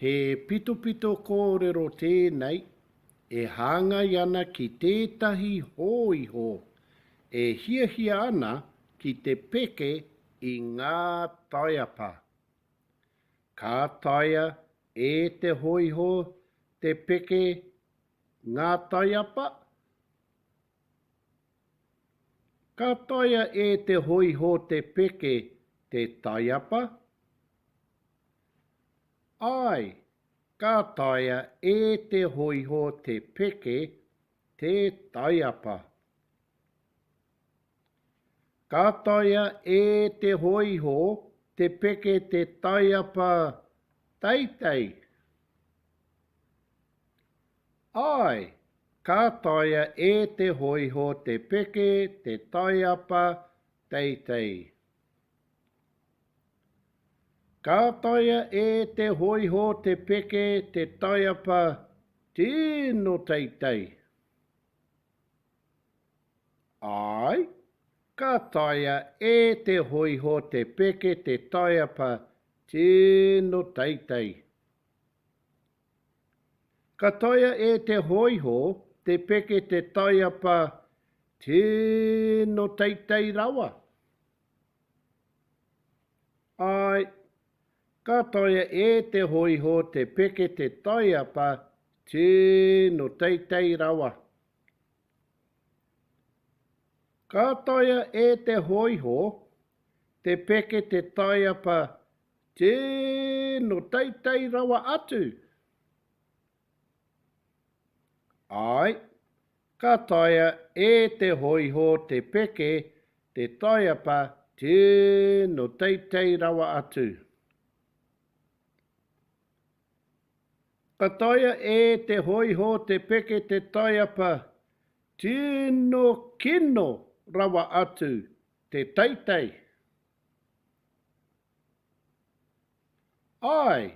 He pitopito kōrero tēnei e hāngai ana ki tētahi hōiho e hiahia ana ki te peke i ngā taiapa. Ka taea e te hōiho te peke ngā taiapa? Ka taea e te hōiho te peke te taiapa? Āe, ka taea e te hōiho te peke te taiapa. Ka taea e te hōiho te peke te taiapa teitei? Āe, ka taea e te hōiho te peke te taiapa teitei. Ka taea e te hōiho te peke te taiapa tino teitei. Āe, ka taea e te hōiho te peke te taiapa tino teitei. Ka taea e te hōiho te peke te taiapa tino teitei rawa? Āe, ka taea e te hōiho te peke te taiapa tino teitei rawa. Ka taea e te hōiho te peke te taiapa Tino teitei rawa atu! Āe, ka taea e te hōiho te peke te taiapa tino teitei rawa atu. Ka taea e te hōiho te peke te taiapa tino kino rawa atu te teitei. Āe,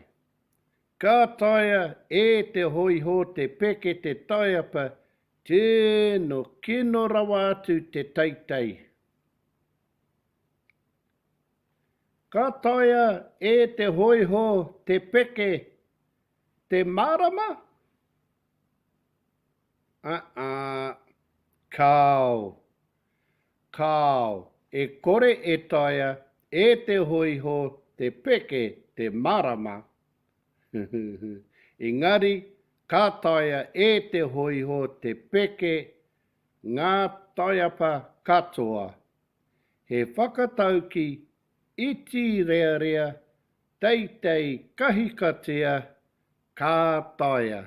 ka taea e te hōiho te peke te taiapa tino kino rawa atu te teitei. Ka taea e te hōiho te peke te marama? Uh-uh. Kāo. Kāo, e kore e taea e te hōiho te peke te marama. Engari, ka taea e te hōiho te peke ngā taiapa katoa. He whakatauki iti rearea, teitei kahikatea, ka taea.